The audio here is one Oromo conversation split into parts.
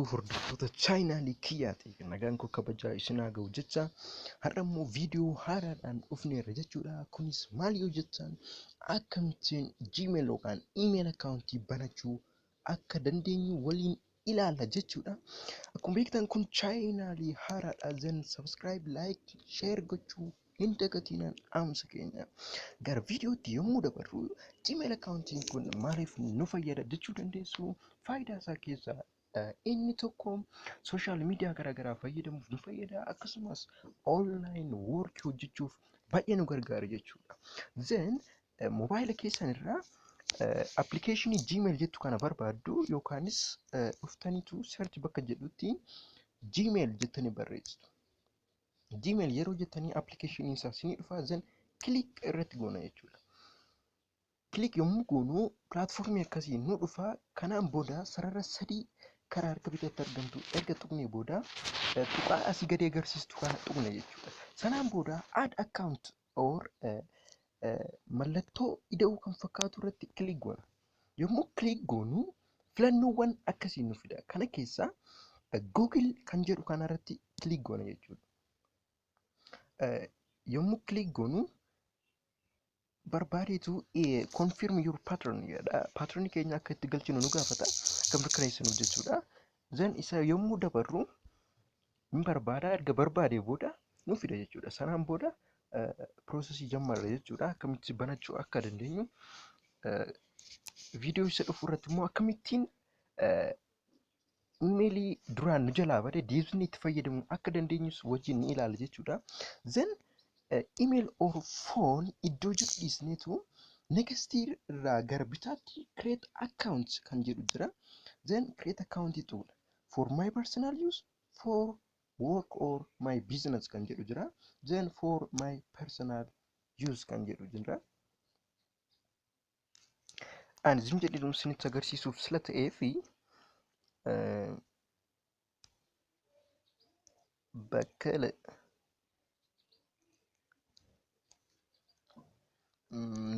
Hordoftoota chaayinaalii kiyyaati. Nagaan koo kabajaa isin haa ga'u jecha har'a immoo viidiyoo haaraadhaan dhufneerra jechuudha. Kunis maal yoo jettan akkamittiin Gmail yookaan email akkaawuntii banachuu akka dandeenyu waliin ilaalla jechuudha. Akkuma beektan kun chaayinaalii haaraadha. Then subscribe, like, share gochuu hin dagatinaan dhaamsa keenya. Gara viidiyootti yommuu dabarru Gmail akkaawuntiin kun maaliif nu fayyada jechuu dandeessu. Faayidaa isaa keessaa inni tokko sooshaal miidiyaa garaagaraa fayyadamuuf nu fayyada. Akkasumas online work hojjechuuf baay'ee nu gargaara jechuudha. Then moobaayila keessan irraa appilikeeshinii Gmail jettu kana barbaaddu yookaanis dhuftaniitu search bakka jedhutti Gmail jettanii barreessitu. Gmail yeroo jettanii appilikeeshinii isaa isinii dhufa. Then click irratti goona jechuudha. Click yommuu goonu pilaatfoormii akkasii nu dhufa. Kanaan booda sarara sadii karaa harka bitaatti argamtu erga tuqnee booda tuqaa asii gadi agarsiistu kana tuqna jechuudha. Sanaan booda add account or mallattoo ida'uu kan fakkaatu irratti click goona. Yommuu click goonu filannoowwan akkasii nu fida. Kana keessaa Google kan jedhu kanarratti click goona jechuudha. Yommuu click goonu barbaadeetu confirm your pattern jedha. Pattern keenya akka itti galchinu nu gaafata. Akka mirkaneessinu jechuudha. Then isa yommuu dabarru hin barbaada. Erga barbaadee booda nu fida jechuudha. Sanaan booda piroosesii jammarra jechuudha. Akkamitti banachuu akka dandeenyu viidiyoo isa dhufu irratti immoo akkamittiin imeelii duraan nu jalaa bade deebisnee itti fayyadamuu akka dandeenyus wajjin ni ilaalla jechuudha. Then email or phone iddoo jiru dhiisneetu next irraa gara bitaatti create account kan jedhu jira. Then create account tuqna. For my personal use, for work or my business kan jedhu jira. Then for my personal use kan jedhu jira. Ani zim jedhee isinitti agarsiisuuf sila ta'ee fi Baqqala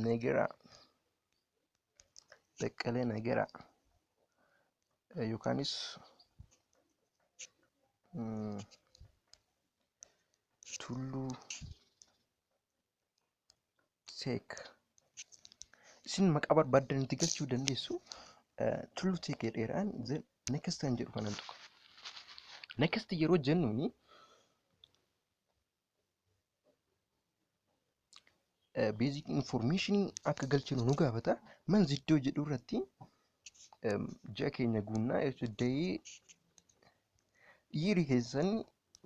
Nagaraa Baqqalee Nagaraa yookaanis Tulluu Teek isin maqaa barbaaddan itti galchuu dandeessu. Tulluu Teek jedheeraan then next kan jedhu kanan tuqa. Next yeroo jennuuni basic information akka galchinu nu gaafata. Manzi iddoo jedhu irratti ji'a keenya guunnaa jechuudha. Dayii dhiirri keessan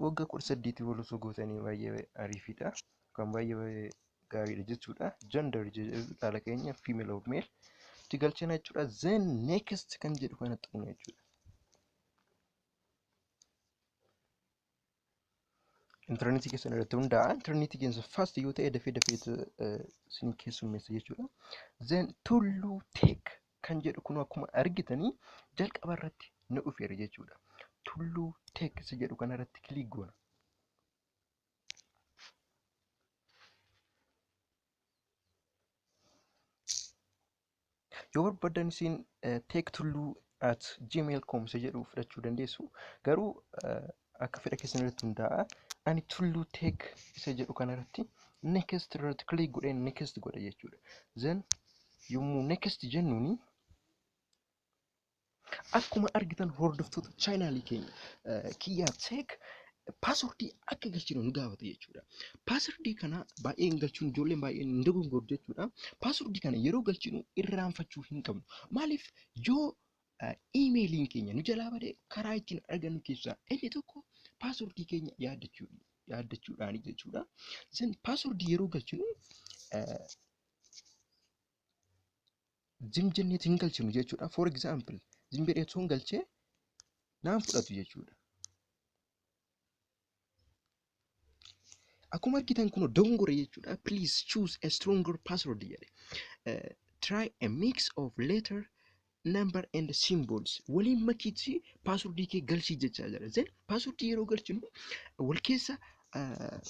waggaa 18 ol osoo gootanii baay'ee ariifidha. Kan baay'ee gaariidha jechuudha. Gender jedhu dhaala keenya female or male itti galchina jechuudha. Then next kan jedhu kana tuqna jechuudha. Intarneetii keessan irratti hundaa'a. Intarneetii keessa fast yoo ta'e dafee dafee isin keessummeessa jechuudha. Then Tulluu Teek kan jedhu kun akkuma argitanii jalqaba irratti nu dhufeera jechuudha. Tulluu Teek isa jedhu kana irratti kilik goona. Yoo barbaadan isin teektulluu@gmail.com isa jedhu fudhachuu dandeessu. Garuu akka fedha keessan irratti hundaa'a. Ani Tulluu Teek isa jedhu kana irratti next irratti kilik godhee next godha jechuudha. Then yommuu next jennuuni akkuma argitan hordoftoota chaayinaalii keenya Kiyyaa Teek paaswordii akka galchinu nu gaafata jechuudha. Paaswordii kana baay'een galchuun ijoolleen baay'een hin dogongoru jechuudha. Paaswordii kana yeroo galchinu irraanfachuu hin qabnu. Maaliif yoo iimeeliin keenya nu jalaa bade karaa ittiin argannu keessaa inni tokko paaswordii keenya yaaddachuudhaani jechuudha. Then paaswordii yeroo galchinu zim jenneetiin hin galchinu jechuudha. For example zim jedhee osoo hin galchee naan fudhatu jechuudha. Akkuma argitan kun dogongore jechuudha. Please choose a stronger password jedhe. Try a mix of letter, number and symbols. Waliin makiitii paaswordii kee galchii jechaa jira. Then paaswordii yeroo galchinu wal keessa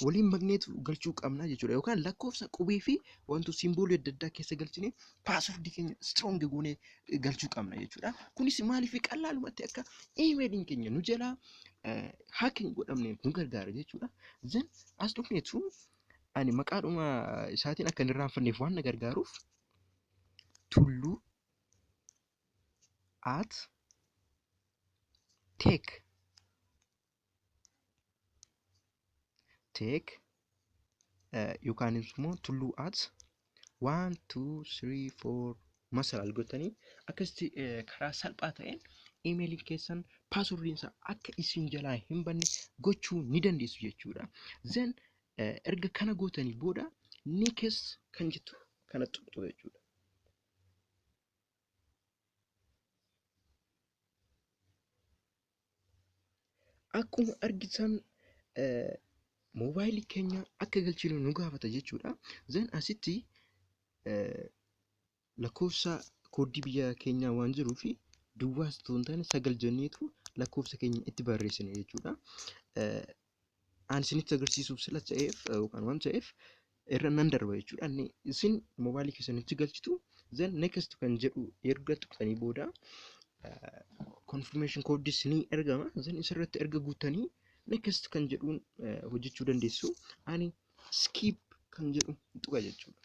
waliin makneetu galchuu qabna jechuudha. Yookaan lakkoofsa qubee fi wantoota simboolii adda addaa keessa galchine paaswordii keenya strong goonee galchuu qabna jechuudha. Kunis maaliif qal'aalumatti akka iimeeliin keenya nu jalaa hack hin godhamneef nu gargaara jechuudha. Then as dhufneetu ani maqaadhuma isaatiin akka hin irraanfanneef waan na gargaaruuf Tulluu at tech tech yookaan immoo Tulluu at 1 2 3 4 masalaal gootanii akkasitti karaa salphaa ta'een iimeeliin keessan paaswordiin isaa akka isin jalaa hin banne gochuu ni dandeessu jechuudha. Then erga kana gootanii booda next kan jettu kana tuqxu jechuudha. Akkuma argitan moobaayilii keenya akka galchinu nu gaafata jechuudha. Then asitti lakkoofsa kooddii biyya keenyaa waan jiruuf duwwaas otoo hin taane 9 jenneetu lakkoofsa keenya itti barreessina jechuudha. Ani isinitti agarsiisuuf sila ta'eef yookaan waan ta'eef irra nan darba jechuudha. Inni isin moobaayilii keessanitti galchitu, then next kan jedhu erga tuqxanii booda confirmation code isinii ergama. Then isirratti erga guuttanii next kan jedhuun hojjechuu dandeessu. Ani skip kan jedhu tuqa jechuudha.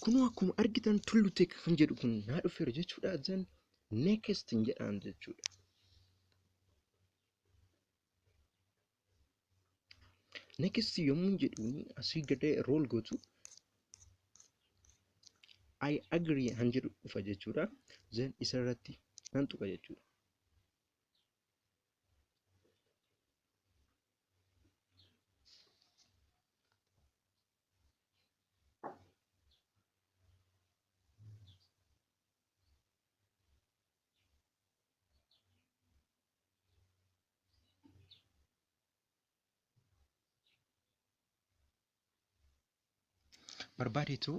Kunoo akkuma argitan Tulluu Tech kan jedhu kun naa dhufeera jechuudha. Then next jedhaan jechuudha. Next yommuu jedhuun asii gadee roll gootu I agree kan jedhu dhufa jechuudha. Then isarratti nan tuqa jechuudha. Barbaadeetu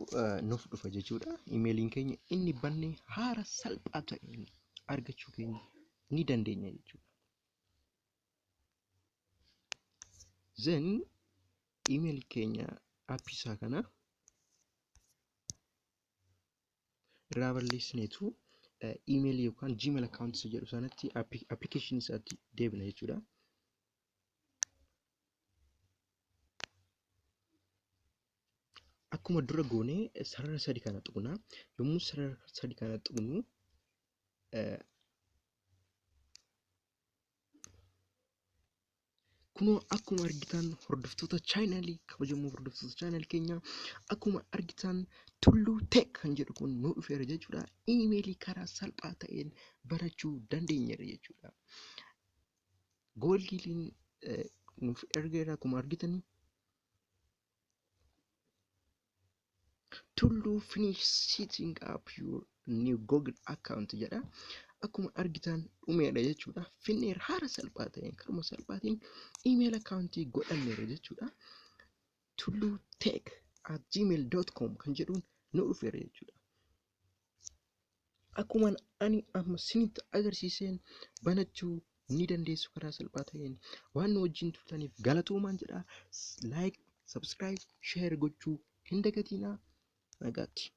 nuuf dhufa jechuudha. Imeeliin keenya inni banne haala salphaa ta'een argachuu keenya ni dandeenya jechuudha. Then imeelii keenya aappii isaa kana irraa balleessineetu imeelii yookaan Gmail account isa jedhu sanatti appilikeeshinii isaatti deebina jechuudha. Akkuma dura goonee sarara sadi kana tuqna. Yommuu sarara sadi kana tuqnu kunoo akkuma argitan hordoftoota chaanaalii kabajamoo hordoftoota chaanaalii keenyaa akkuma argitan Tulluu Tech kan jedhu kun nu dhufeera jechuudha. Iimeelii karaa salphaa ta'een barachuu dandeenyeera jechuudha. Googiliin nuuf ergeera akkuma argitan. Tulluu finish setting up your new Google account jedha. Akkuma argitan dhumeera jechuudha. Finneera haala salphaa ta'een karuma salphaatiin email accountii godhanneera jechuudha. Tulluu Tech at gmail.com kan jedhuun nu dhufeera jechuudha. Akkuma ani amma isinitti agarsiiseen banachuu ni dandeessu karaa salphaa ta'een. Waan nu wajjin turtaniif galatoomaan jedha. Like, subscribe, share gochuu hin dagatinaa. Nagaatti.